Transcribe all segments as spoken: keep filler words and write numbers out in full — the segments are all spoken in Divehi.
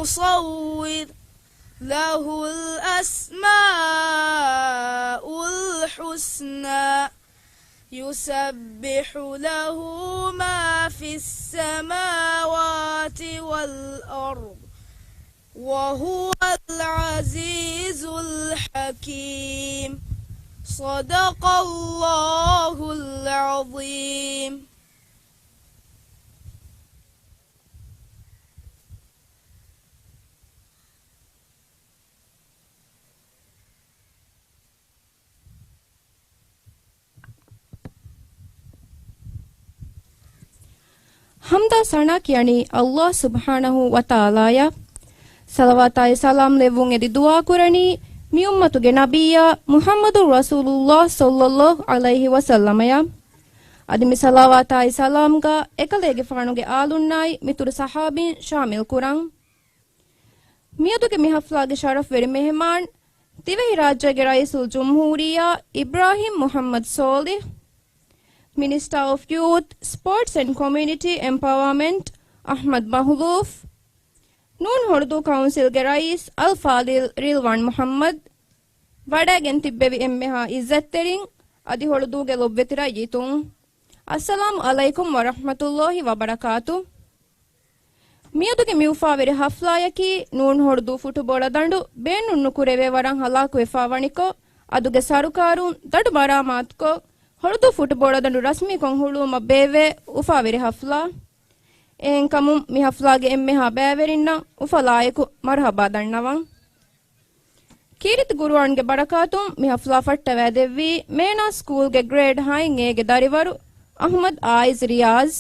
المصور له الأسماء الحسنى يسبح له ما في السماوات والأرض وهو العزيز الحكيم. صدق الله العظيم. ޙަމްދާ ސަނާ ކިޔަނީ ﷲ ސުބްޙާނަހޫ ވަތަޢާލާއަށް. ޞަލަވާތާއި ސަލާމް ލެއްވުން އެދި ދުޢާ ކުރަނީ މި އުއްމަތުގެ ނަބިއްޔާ މުޙައްމަދު ރަސޫލުﷲ ޞައްލަﷲ ޢަލައިހި ވަސައްލަމައަށް. އަދި މި ޞަލަވާތާއި ސަލާމްގަ އެކަލޭގެފާނުގެ އާލުންނާއި މިތުރު ޞަޙާބީން ޝާމިލް ކުރަން. މިއަދުގެ މި ޙަފްލާގެ ޝަރަފްވެރި މެހެމާން، ދިވެހިރާއްޖޭގެ ރައީސުލްޖުމްހޫރިއްޔާ އިބްރާހީމް މުޙައްމަދު ޞޯލިޙް، މިނިސްޓާ އޮފް ޔޫތް، ސްޕޯޓްސް އެންޑް ކޮމިއުނިޓީ އެމްޕަވާމަންޓް އަޙްމަދު މަހުލޫފް، ނޫން ހޮޅުދޫ ކައުންސިލްގެ ރައީސް އަލްފާޟިލް ރިލްވާން މުޙައްމަދު، ވަޑައިގެން ތިއްބެވި އެންމެހާ އިއްޒަތްތެރިން، އަދި ހޮޅުދޫގެ ލޮބުވެތި ރައްޔިތުން، އައްސަލާމު ޢަލައިކުމް ވަރަޙްމަތުﷲ ވަބަރަކާތު. މިއަދުގެ މި އުފާވެރި ޙަފްލާއަކީ ނޫން ހޮޅުދޫ ފުޓުބޯޅަ ދަނޑު ބޭނުން ނުކުރެވޭ ވަރަށް ހަލާކުވެފާ ވަނިކޮށް، އަދުގެ ސަރުކާރުން ދަނޑު މަރާމާތުކޮށް، ހޮޅުދޫ ފުޓުބޯޅަ ދަނޑު ރަސްމީކޮށް ހުޅުވުމަށް ބޭއްވޭ އުފާވެރި ޙަފްލާ. އެހެންކަމުން މި ޙަފްލާގެ އެންމެހާ ބައިވެރިންނަށް އުފަލާއެކު މަރުޙަބާ ދަންނަވަން. ކީރިތި ޤުރުއާންގެ ބަރަކާތުން މި ޙަފްލާ ފައްޓަވައިދެއްވީ މޭނާ ސްކޫލްގެ ގްރޭޑް ހައިން އޭގެ ދަރިވަރު އަޙްމަދު އާއިޒް ރިޔާޒް.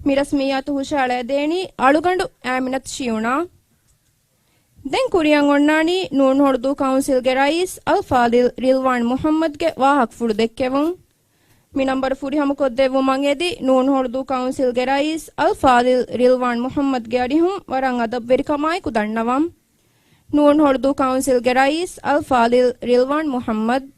މި ރަސްމިއްޔާތު ހުށައަޅައިދޭނީ އަޅުގަނޑު އާމިނަތު ޝިޔުނާ. ދެން ކުރިއަށް އޮންނާނީ ނޫން ހޮޅުދޫ ކައުންސިލްގެ ރައީސް އަލްފާޟިލް ރިލްވާން މުޙައްމަދުގެ ވާހަކަފުޅު ދެއްކެވުން. މި ނަންބަރު ފުރިހަމަކޮށްދެއްވުމަށް އެދި ނޫން ހޮޅުދޫ ކައުންސިލްގެ ރައީސް އަލްފާޟިލް ރިލްވާން މުޙައްމަދުގެ އަރިހުން ވަރަށް އަދަބުވެރިކަމާއެކު ދަންނަވަން. ނޫން ހޮޅުދޫ ކައުންސިލްގެ ރައީސް އަލްފާޟިލް ރިލްވާން މުޙައްމަދު.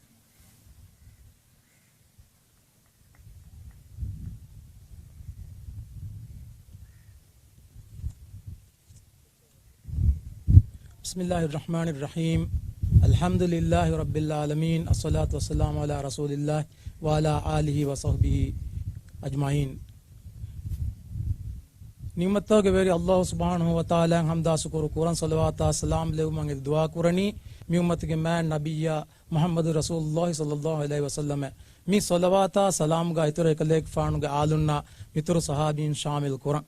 بسم الله الرحمن الرحيم. الحمد لله رب العالمين. الصلاة والسلام على رسول الله وعلى آله وصحبه أجمعين. ނިޢުމަތްތަކުގެ ވެރި ﷲ ސުބްޙާނަހޫ ވަތަޢާލާއަށް ޙަމްދާ ޝުކުރު ކުރަން، ޞަލަވާތާ ސަލާމް ލެއްވުމަށް އެދި ދުޢާ ކުރަނީ، މި އުއްމަތުގެ މާތް ނަބިއްޔާ މުޙައްމަދު ރަސޫލުﷲ ޞައްލަﷲ ޢަލައިހި ވަސައްލަމަ. މި ޞަލަވާތާ ސަލާމްގަ އިތުރު އެކަލޭގެފާނުގެ އާލުންނާ މިތުރު ޞަޙާބީން ޝާމިލް ކުރަން.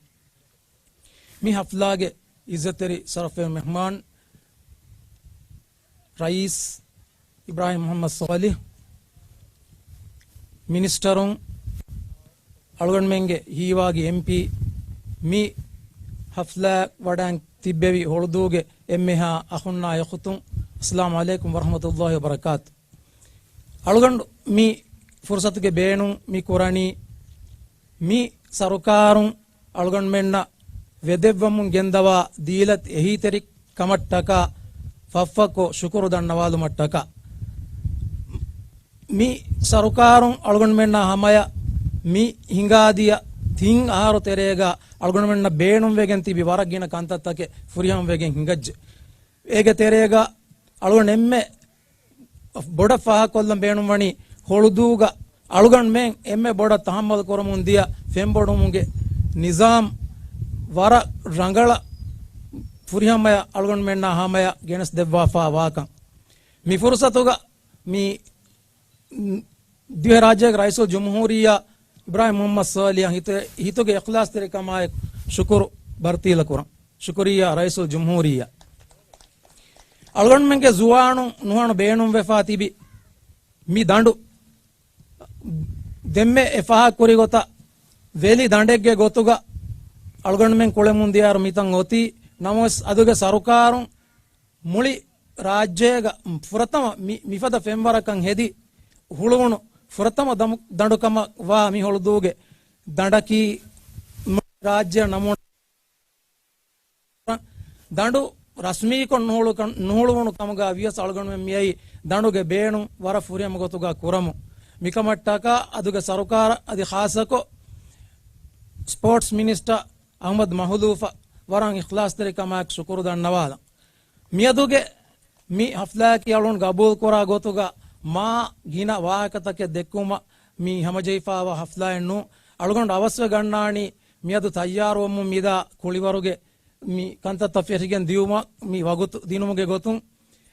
މި ޙަފްލާގެ އިއްޒަތްތެރި ޝަރަފްވެރި މެހްމާން، ރައީސް އިބްރާހީމް މުޙައްމަދު ޞޯލިޙް، މިނިސްޓަރުން، އަޅުގަނޑުމެންގެ ހީވާގި އެމްޕީ، މި ޙަފްލާ ވަޑައި ތިއްބެވި ހޮޅުދޫގެ އެންމެހާ އަޚުންނާ އުޚުތުން، އައްސަލާމު ޢަލައިކުމް ވަރަޙްމަތުﷲ ވަބަރަކާތު. އަޅުގަނޑު މި ފުރުޞަތުގެ ބޭނުން މި ކުރަނީ، މި ސަރުކާރުން އަޅުގަނޑުމެންނަށް ވެދެއްވަމުން ގެންދަވާ ދީލަތި އެހީތެރިކަމަށްޓަކާ ފަށްފަށްކޮށް ޝުކުރު ދަންނަވާލުމަށްޓަކާ. މި ސަރުކާރުން އަޅުގަނޑުމެންނާ ހަމަޔަށް މި ހިނގާދިޔަ ތިން އަހަރު ތެރޭގަ އަޅުގަނޑުމެންނަށް ބޭނުންވެގެން ތިބި ވަރަށް ގިނަ ކަންތައްތަކެއް ފުރިހަމަވެގެން ހިނގައްޖެ. އޭގެ ތެރޭގަ އަޅުގަނޑު އެންމެ ބޮޑަށް ފާހަގަކޮށްލަން ބޭނުންވަނީ ހޮޅުދޫގަ އަޅުގަނޑުމެން އެންމެ ބޮޑަށް ތަޙައްމަލް ކުރަމުން ދިޔަ ފެންބޮޑުމުގެ ނިޒާމް ވަރަށް ރަނގަޅަށް ފުރިހަމަޔަށް އަޅުގަނޑުމެންނާ ހަމަޔަށް ގެނެސްދެއްވާފާ ވާކަން. މި ފުރުޞަތުގަ މި ދިވެހިރާއްޖޭގެ ރައީސުލްޖުމްހޫރިއްޔާ އިބްރާހީމް މުޙައްމަދު ޞޯލިޙަށް ހިތު-، ހިތުގެ އިޚްލާޞްތެރިކަމާއެކު ޝުކުރު ބަރުތީލަ ކުރަން. ޝުކުރިއްޔާ ރައީސުލްޖުމްހޫރިއްޔާ. އަޅުގަނޑުމެންގެ ޒުވާނުން ނުހަނު ބޭނުންވެފާ ތިބި މި ދަނޑު ދެންމެ އެ ފާހަގަކުރި ގޮތަށް ވެލި ދަނޑެއްގެ ގޮތުގަ އަޅުގަނޑުމެން ކުޅެމުން ދިޔައިރު މިތަން އޮތީ. ނަމަވެސް އަދުގެ ސަރުކާރުން މުޅި ރާއްޖޭގަ ފުރަތަމަ މި-، މިފަދަ ފެންވަރަކަށް ހެދި ހުޅުވުނު ފުރަތަމަ ދަމު-، ދަނޑުކަމަށް ވާ މި ހޮޅުދޫގެ ދަނޑަކީ ރާއްޖެ ނަމޫނާ ދަނޑު ރަސްމީކޮށް ނުހުޅު-، ނުހުޅުވުނު ކަމުގަ ވިޔަސް އަޅުގަނޑުމެން މިއައީ ދަނޑުގެ ބޭނުން ވަރަށް ފުރިހަމަ ގޮތުގަ ކުރަމު. މިކަމަށްޓަކާ އަދުގެ ސަރުކާރަށް އަދި ޚާއްޞަކޮށް ސްޕޯޓްސް މިނިސްޓަރ އަޙްމަދު މަހުލޫފަށް ވަރަށް އިޚްލާޞްތެރިކަމާއެކު ޝުކުރު ދަންނަވާލަން. މިއަދުގެ މި ހަފްލާއަކީ އަޅުގަނޑު ގަބޫލުކުރާ ގޮތުގަ މާ ގިނަ ވާހަކަތަކެއް ދެއްކުމަށް މި ހަމަޖެހިފާވާ ހަފްލާއެއް ނޫން. އަޅުގަނޑު އަވަސްވެ ގަންނާނީ މިއަދު ތައްޔާރުވަމުން މިދާ ކުޅިވަރުގެ މި ކަންތައްތައް ފެށިގެން ދިޔުމަށް މި ވަގުތު ދިނުމުގެ ގޮތުން.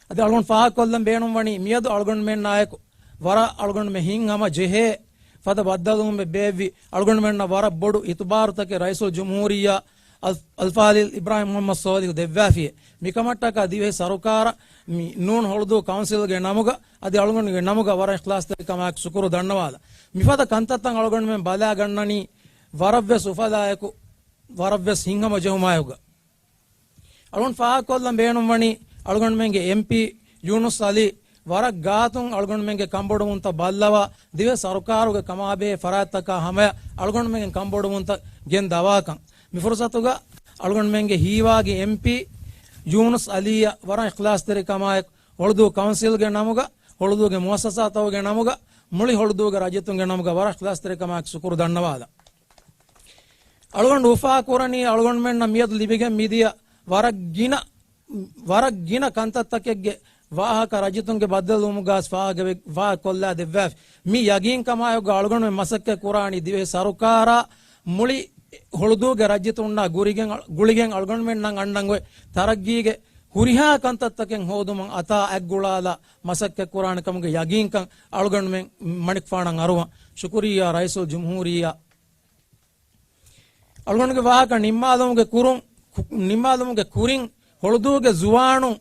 އަދި އަޅުގަނޑު ފާހަގަކޮށްލަން ބޭނުންވަނީ މިއަދު އަޅުގަނޑުމެންނާއެކު ވަރަށް އަޅުގަނޑުމެން ހިތްހަމަ ޖެހޭ ފަދަ ބައްދަލުވުމެއް ބޭއްވި އަޅުގަނޑުމެންނަށް ވަރަށް ބޮޑު އިތުބާރުތަކެއް ރައީސުލްޖުމްހޫރިއްޔާ އަލް-، އަލްފާޟިލް އިބްރާހިމް މުޙައްމަދު ޞާލިޙު ދެއްވާފިއޭ. މިކަމަށްޓަކާ ދިވެހި ސަރުކާރަށް މި ނޫން ހޮޅުދޫ ކައުންސިލްގެ ނަމުގަ އަދި އަޅުގަނޑުގެ ނަމުގަ ވަރަށް އިޚްލާޞްތެރިކަމާއެކު ޝުކުރު ދަންނަވާލަން. މިފަދަ ކަންތައްތައް އަޅުގަނޑުމެން ބަލާގަންނަނީ ވަރަށްވެސް އުފަލާއެކު، ވަރަށްވެސް ހިތްހަމަ ޖެހުމާއެކުގަ. އަޅުގަނޑު ފާހަގަކޮށްލަން ބޭނުންވަނީ، އަޅުގަނޑުމެންގެ އެމްޕީ ޔޫނުސް އަލީ ވަރަށް ގާތުން އަޅުގަނޑުމެންގެ ކަންބޮޑުވުންތައް ބައްލަވާ، ދިވެހި ސަރުކާރުގެ ކަމާބެހޭ ފަރާތްތަކާ ހަމަޔަށް އަޅުގަނޑުމެންގެ ކަންބޮޑުވުންތައް ގެން ދަވާކަން. މި ފުރުސަތުގަ އަޅުގަނޑުމެންގެ ހީވާގި އެމްޕީ ޔޫނުސް އަލީއަށް ވަރަށް އިޚްލާޞްތެރިކަމާއެކު، ހޮޅުދޫ ކައުންސިލްގެ ނަމުގަ، ހޮޅުދޫގެ މުއައްސަސާތަކުގެ ނަމުގަ، މުޅި ހޮޅުދޫގެ ރައްޔިތުންގެ ނަމުގަ ވަރަށް އިޚްލާޞްތެރިކަމާއެކު ޝުކުރު ދަންނަވާލަން. އަޅުގަނޑު އުފާކުރަނީ އަޅުގަނޑުމެންނަށް މިއަދު ލިބިގެން މިދިޔަ ވަރަށް ގިނަ، ވަރަށް ގިނަ ކަންތައްތަކެއްގެ ވާހަކަ ރައްޔިތުންގެ ބައްދަލުވުމުގަ ފާހަގަވެ-، ފާހަގަކޮށްލާ ދެއްވާފި. މި ޔަގީންކަމާއެކުގަ އަޅުގަނޑުމެން މަސައްކަތް ކުރާނީ ދިވެހި ސަރުކާރާ މުޅި ހޮޅުދޫގެ ރައްޔިތުންނާ ގުޅިގެން، ގުޅިގެން އަޅުގަނޑުމެންނަށް އަންނަން އޮތް ތަރައްގީގެ ހުރިހާ ކަންތައްތަކެއް ހޯދުމަށް އަތާ އަތްގުޅާލާ މަސައްކަތް ކުރާނެ ކަމުގެ ޔަގީންކަން އަޅުގަނޑުމެން މަނިކުފާނަށް އަރުވަން. ޝުކުރިއްޔާ ރައީސުލްޖުމްހޫރިއްޔާ. އަޅުގަނޑުގެ ވާހަކަ ނިންމާލުމުގެ ކުރުން، ކު-، ނިންމާލުމުގެ ކުރިން ހޮޅުދޫގެ ޒުވާނުން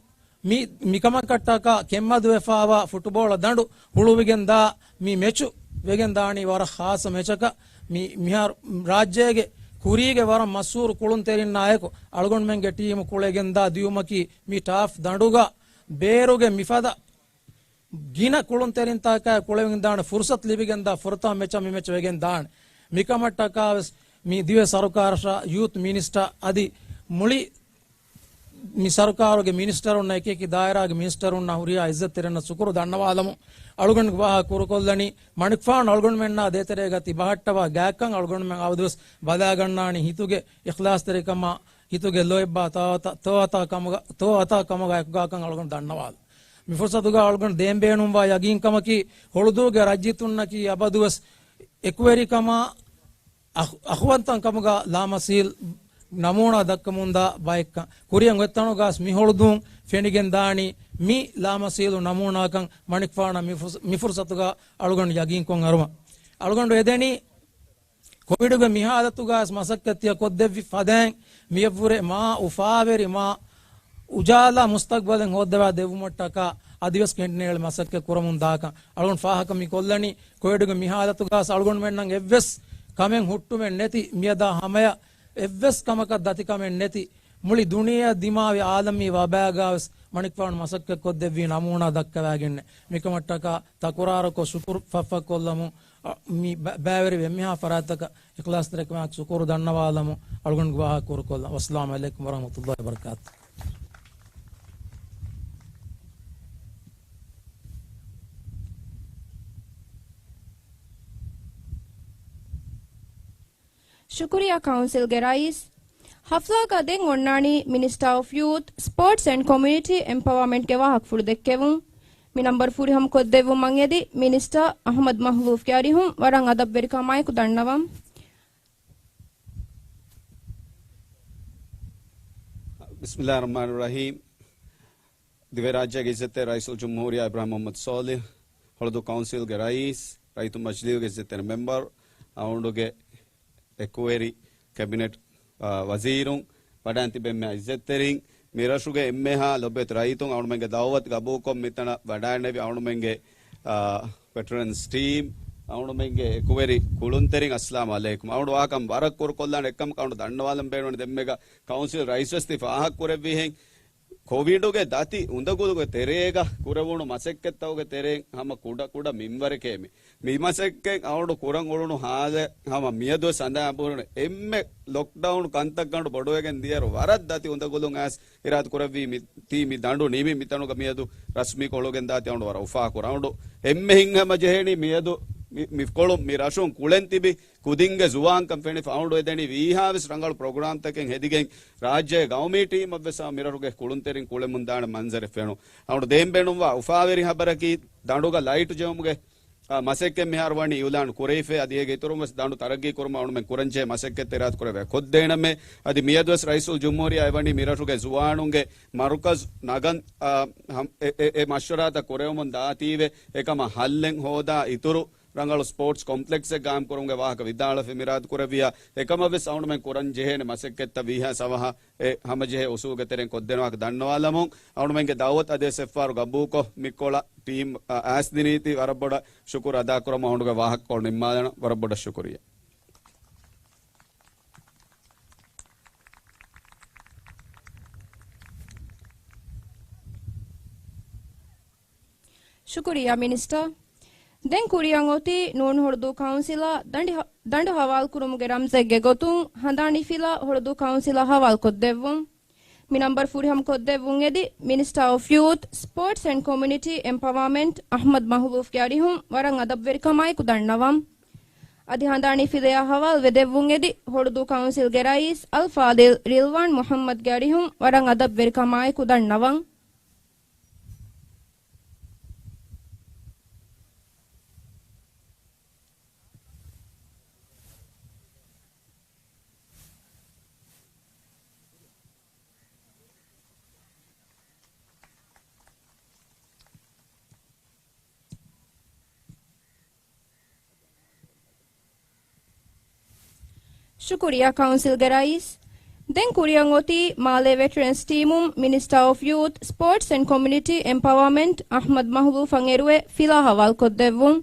މި، މިކަމަކަށްޓަކާ ކެތްމަދުވެފާވާ ފުޓުބޯޅަ ދަނޑު ހުޅުވިގެންދާ މި މެޗު ވެގެންދާނީ ވަރަށް ޚާއްޞަ މެޗަކަށް. މި، މިހާރު ރާއްޖޭގެ ކުރީގެ ވަރަށް މަޝްހޫރު ކުޅުންތެރިންނާއެކު އަޅުގަނޑުމެންގެ ޓީމު ކުޅެގެންދާ ދިޔުމަކީ މި ޓާފް ދަނޑުގަ ބޭރުގެ މިފަދަ ގިނަ ކުޅުންތެރިންތަކާ ކުޅެވިގެންދާނެ ފުރުސަތު ލިބިގެންދާ ފުރަތަމަ މެޗަށް މި މެޗު ވެގެންދާނެ. މިކަމަށްޓަކާވެސް މި ދިވެހި ސަރުކާރަށާ ޔޫތު މިނިސްޓަރ އަދި މުޅި މި ސަރުކާރުގެ މިނިސްޓަރުންނަށް އެކި އެކި ދާއިރާގެ މިނިސްޓަރުންނަށް ހުރިހާ އިއްޒަތްތެރިންނަށް ޝުކުރު ދަންނަވާލަމުން. އަޅުގަނޑުގެ ވާހަކަ ކުރުކޮށްލަނީ މަނިކުފާނު އަޅުގަނޑުމެންނާ ދޭތެރޭގަ ތި ބަހައްޓަވާ ގާތްކަން އަޅުގަނޑުމެން އަބަދުވެސް ބަލާގަންނާނީ ހިތުގެ އިޚްލާޞްތެރިކަމާ ހިތުގެ ލޯތްބާ ތަވަތަ-، ތަވަތަ ކަމުގަ-، ތަވަތަ ކަމުގަ އެކުގާކަން އަޅުގަނޑު ދަންނަވާލަން. މި ފުރުސަތުގަ އަޅުގަނޑު ދޭން ބޭނުންވާ ޔަގީންކަމަކީ ހޮޅުދޫގެ ރައްޔިތުންނަކީ އަބަދުވެސް އެކުވެރިކަމާ އަޚް-، އަޚުވަންތަން ކަމުގަ ލާމަސީލް ނަމޫނާ ދައްކަމުންދާ ބައެއްކަން. ކުރިއަށް އޮތްތަނުގަސް މި ހޮޅުދޫން ފެނިގެން ދާނީ މި ލާމަސީލު ނަމޫނާކަން މަނިކުފާނަށް މި ފުރުސ-، މި ފުރުސަތުގަ އަޅުގަނޑު ޔަގީންކޮށް އަރުވަން. އަޅުގަނޑު އެދެނީ ކޮވިޑުގެ މި ހާލަތުގަސް މަސައްކަތްތިޔަ ކޮށްދެއްވި ފަދައިން މިއަށްވުރެ މާ އުފާވެރި މާ އުޖާލާ މުސްތަގްބަލެއް ހޯއްދަވާ ދެއްވުމަށްޓަކާ އަދިވެސް ކެނޑިނޭޅި މަސައްކަތް ކުރަމުން ދާކަން. އަޅުގަނޑު ފާހަގަ މި ކޮށްލަނީ ކޮވިޑުގެ މި ހާލަތުގަސް އަޅުގަނޑުމެންނަށް އެއްވެސް ކަމެއް ހުއްޓުމެއް ނެތި، މިއަދާ ހަމަޔަށް އެއްވެސް ކަމަކަށް ދަތިކަމެއް ނެތި، މުޅި ދުނިޔެއަށް ދިމާވި އާލަމީ ވަބާގަވެސް މަނިކުފާނު މަސައްކަތް ކޮށްދެއްވީ ނަމޫނާ ދައްކަވާގެންނެ. މިކަމަށްޓަކާ ތަކުރާރަކޮށް ޝުކުރު ފަށްފަށްކޮށްލަމުން، އަ، މި ބަ-، ބައިވެރިވި އެންމެހާ ފަރާތްތަކަށް އިޚްލާޞްތެރިކަމާއެކު ޝުކުރު ދަންނަވާލަމުން އަޅުގަނޑުގެ ވާހަކަ ކުރުކޮށްލަން. ވައްސަލާމު ޢަލައިކުމް ވަރަޙްމަތުﷲި ވަބަރަކާތު. ޝުކުރިއްޔާ ކައުންސިލްގެ ރައީސް. ހަފްލާގަ ދެން އޮންނާނީ މިނިސްޓާ އޮފް ޔޫތް، ސްޕޯޓްސް އެންޑް ކޮމިއުނިޓީ އެމްޕަވާމަންޓްގެ ވާހަކަފުޅު ދެއްކެވުން. މި ނަންބަރު ފުރިހަމަ ކޮށްދެއްވުމަށް އެދި މިނިސްޓާ އަޙްމަދު މަހްލޫފްގެ އަރިހުން ވަރަށް އަދަބުވެރިކަމާއެކު ދަންނަވަން. ބިސްމިﷲިއްރަޙްމާނިއްރަޙީމް. ދިވެހިރާއްޖޭގެ އިއްޒަތްތެރި ރައީސުލްޖުމްހޫރިއްޔާ އިބްރާހިމް މުޙައްމަދު ޞާލިޙް، ހޮޅުދޫ ކައުންސިލްގެ ރައީސް، ރައްޔިތު މަޖިލީހުގެ އިއްޒަތްތެރި މެމްބަރު، އަޅުގަނޑުގެ އެކުވެރި ކެބިނެޓް، އާ، ވަޒީރުން، ވަޑައިން ތިބެ އެންމެހާ އިއްޒަތްތެރިން، މި ރަށުގެ އެންމެހާ ލޮބުވެތި ރައްޔިތުން، އަޅުގަނޑުމެންގެ ދަޢުވަތު ގަބޫލުކޮށް މިތަނަށް ވަޑައިންނެވި އަޅުގަނޑުމެންގެ، އާ، ވެޓަރަންސް ޓީމް، އަޅުގަނޑުމެންގެ އެކުވެރި ކުޅުންތެރިން، އައްސަލާމު ޢަލައިކުމް. އަޅުގަނޑު ވާހަކަ ވަރަށް ކުރުކޮށްލާނެ އެއްކަމަކު އަޅުގަނޑު ދަންނަވާލަން ބޭނުންވަނީ ދެންމެގަ ކައުންސިލް ރައީސްވެސް ތި ފާހަގަ ކުރެއްވިހެން، ކޮވިޑުގެ ދަތި އުނދަގުލުގެ ތެރޭގަ ކުރެވުނު މަސައްކަތްތަކުގެ ތެރެއިން ހަމަ ކުޑަ ކުޑަ މިންވަރެކޭ މި. މި މަސައްކަތް އަޅުގަނޑު ކުރަން އުޅުނު ހާލެއް ހަމަ މިއަދުވެސް އަނދާ އަނބުރުނު އެންމެ ލޮކްޑައުން ކަންތައްގަނޑު ބޮޑުވެގެން ދިޔައިރު ވަރަށް ދަތި އުނދަގުލުން އައިސް އިރާދަ ކުރެއްވީ މި، ތީ މި ދަނޑު ނިމި މިތަނުގަ މިއަދު ރަސްމީ ކޮށްލުގެން ދާތީ އަޅުގަނޑު ވަރަށް އުފާކުރަން. އަޅުގަނޑު އެންމެ ހިތްހަމަ ޖެހެނީ މިއަދު މި، މި ކޮޅުން މި ރަށުން ކުޅެން ތިބި ކުދިންގެ ޒުވާންކަން ފެނި ފައުންޑު އެދެނީ ވީހާވެސް ރަނގަޅު ޕްރޮގްރާމްތަކެއް ހެދިގެން، ރާއްޖޭ ގައުމީ ޓީމަށްވެސް މިރަށުގެ ކުޅުންތެރިން ކުޅެމުންދާނެ މަންޒަރެއް ފެނުނު. އަޅު ދޭން ބޭނުންވާ އުފާވެރި ހަބަރަކީ، ދަނޑުގަ ލައިޓް ޖެހުމުގެ، އާ، މަސައްކަތް މިހާރު ވަނީ އިއުލާން ކުރެވިފައި، އަދި އޭގެ އިތުރުން ވެސް ދަނޑު ތަރައްގީ ކުރުމަށް އަޅުމެން ކުރަންޖެހޭ މަސައްކަތް އިރާދަ ކުރެވޭ ކޮށްދޭނަމޭ. އަދި މިއަދުވެސް ރައީސުލްޖުމްހޫރިއްޔާ އެވަނީ މިރަށުގެ ޒުވާނުންގެ މަރުކަޒު ނަގަން، އާ، ހަމް-، އެ، އެ، އެ މަޝްވަރާތައް ކުރެވެމުން ދާތީވެ، އެކަމަށް ހައްލެއް ހޯދާ އިތުރު ރަނގަޅު ސްޕޯޓްސް ކޮމްޕްލެކްސެއް ގާއިމް ކުރުމުގެ ވާހަކަ ވިދާޅުވެފަ މިރާދު ކުރެއްވިޔާ، އެކަމަށްވެސް އަޅުމެން ކުރަން ޖެހޭނެ މަސައްކަތްތައް ވީހާ ސަވަހަށް އެ ހަމަޖެހޭ އުސޫލުގެ ތެރެއިން ކޮށްދޭނެ ވާހަކަ ދަންނަވާލަމުން، އަޅުމެންގެ ދައުވަތު އަދިވެސް އެއްފަހަރު ގަބޫކޮށް، މިކޮޅަށް ޓީމް އަ، އައިސްދިނީތީ ވަރަށް ބޮޑަށް ޝުކުރު އަދާކުރަމުން އަޅުގަނޑުގެ ވާހަކަކޮޅު ނިންމާލަން. ވަރަށް ބޮޑަށް ޝުކުރިއްޔާ. ޝުކުރިއްޔާ މިނިސްޓަރ. ދެން ކުރިއަށް އޮތީ ނޫން ހޮޅުދޫ ކައުންސިލާ ދަނޑި-، ދަނޑު ހަވާލުކުރުމުގެ ރަމްޒެއްގެ ގޮތުން ހަނދާނީ ފިލާ ހޮޅުދޫ ކައުންސިލަށް ހަވާލުކޮށްދެއްވުން. މި ނަންބަރު ފުރިހަމަކޮށްދެއްވުން އެދި، މިނިސްޓާ އޮފް ޔޫތް، ސްޕޯޓްސް އެންޑް ކޮމިއުނިޓީ އެމްޕަވާމަންޓް އަޙްމަދު މަހުލޫފްގެ އަރިހުން ވަރަށް އަދަބުވެރިކަމާއެކު ދަންނަވަން. އަދި ހަނދާނީ ފިލަޔާ ހަވާލުވެ ދެއްވުން އެދި، ހޮޅުދޫ ކައުންސިލްގެ ރައީސް އަލް ފާޟިލް ރިލްވާން މުޙައްމަދްގެ އަރިހުން ވަރަށް އަދަބުވެރިކަމާއެކު ދަންނަވަން. ޝުކުރިއްޔާ ކައުންސިލްގެ ރައީސް. ދެން ކުރިއަށް އޮތީ މާލޭ ވެޓަރަންސް ޓީމުން މިނިސްޓާ އޮފް ޔޫތް، ސްޕޯޓްސް އެންޑް ކޮމިއުނިޓީ އެމްޕަވާމަންޓް އަޙްމަދު މަހުލޫފަށް އެރުވެ ފިލާ ހަވާލުކޮށްދެއްވުން.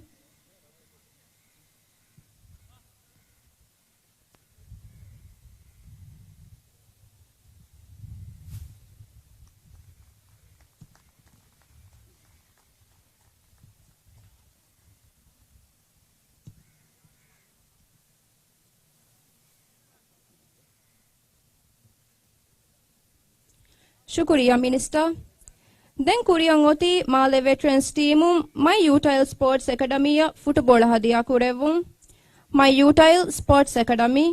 ޝުކުރިއްޔާ މިނިސްޓަރ. ދެން ކުރިއަށް އޮތީ މާލެ ވެޓްރަންސް ޓީމުން މައި ޔޫޓައިލް ސްޕޯޓްސް އެކަޑަމީއަށް ފުޓުބޯޅަ ހަދިޔާ ކުރެއްވުން. މައި ޔޫޓައިލް ސްޕޯޓްސް އެކަޑަމީ.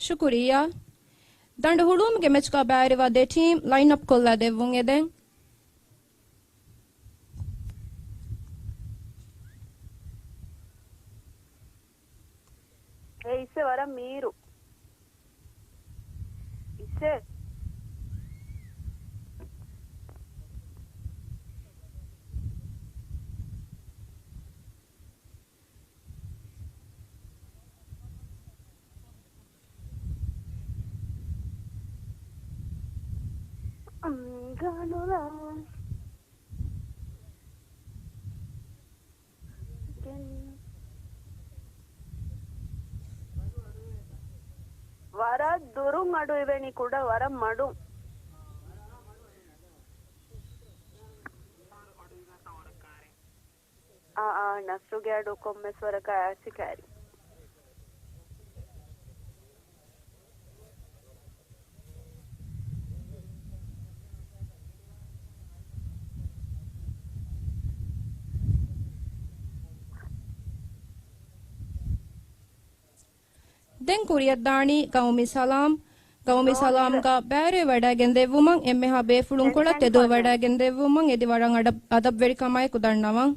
ޝުކުރިއްޔާ. ދަނޑު ހުޅުވުމުގެ މެޗްގަ ބައިވެރިވާ ދެ ޓީމް ލައިން އަޕް ކޮށްލާ ދެއްވުން އެދެން. އޭ އިސް ވަރަށް މީރު. އިސް. އަންގަނުލާ. ވަރަށް ދުރުން އަޑު އިވެނީ ކުޑަ ވަރަށް މަޑުން. އާ، އާ، ނަސްރުގެ އަޑު ކޮންމެސް ވަރަކަށް އައިސް ކައިރި. ދެން ކުރިއަށްދާނީ ގައުމީ ސަލާމް. ގައުމީ ސަލާމްގަ ބައިވެރިވެވަޑައިގެން ދެއްވުމަށް އެންމެހާ ބޭފުޅުން ކޮޅަށް ތެދުވެވަޑައިގެން ދެއްވުމަށް އެދި ވަރަށް އަޑަ-، އަދަބުވެރިކަމާއެކު ދަންނަވަން.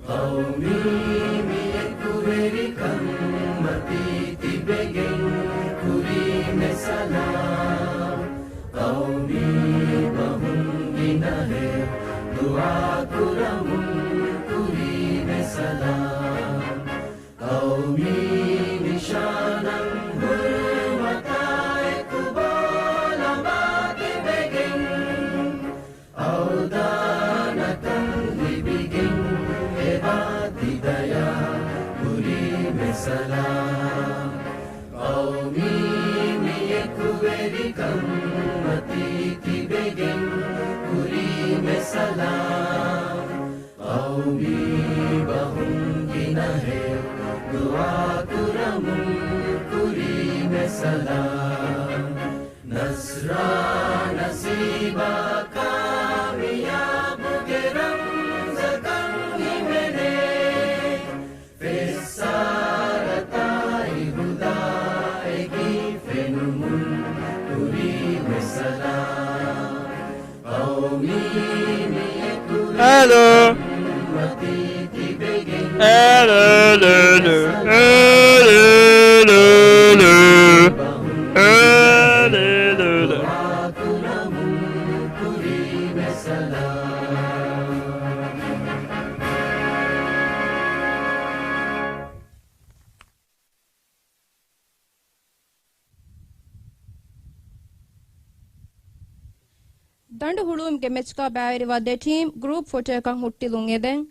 ޤައުމީ މި އެކުވެރިކަން މަތީ ތި ދުޢާ ކުރަމުން ކުރީމެ ސަލާމް. ޤައުމީ ނިޝާނަށް ހުރުމަތާ އެކުބާ ލަނބާ ތިބެގެން، އަވްދާނަކަން ލިބިގެން އެބާ ތިދަޔާ ކުރީމެ ސަލާމް. ޤައުމީ މި އެކުވެރިކަން މަތީ ތިބެގެން ކުރީމެ ސަލާމް. ޤައުމީ ބަހުން ގިނަހެޔޮ ދުޢާ ކުރަމުން ކުރީމެ ސަލާމް. ނަޞްރާ ނަސީބާ ކާމިޔާބުގެ ރަމްޒަކަށް ހިމެނޭ. ފެއްސާރަތާއި ހުދާއެކީ ފެނުމުން ކުރީމެ ސަލާމް. އަލޯ. އަލޯ، ލޯ، ލޯ. އަލޯ، ލޯ، ލޯ. އަލޯ، ލޯ، ލޯ. ދަނޑު ހުޅުވުމުގެ މެޗަކާ ބައިވެރިވާ ދެ ޓީމް ގްރޫޕް ފޮޓޯއަކަށް ހުއްޓިލުން އެދެން.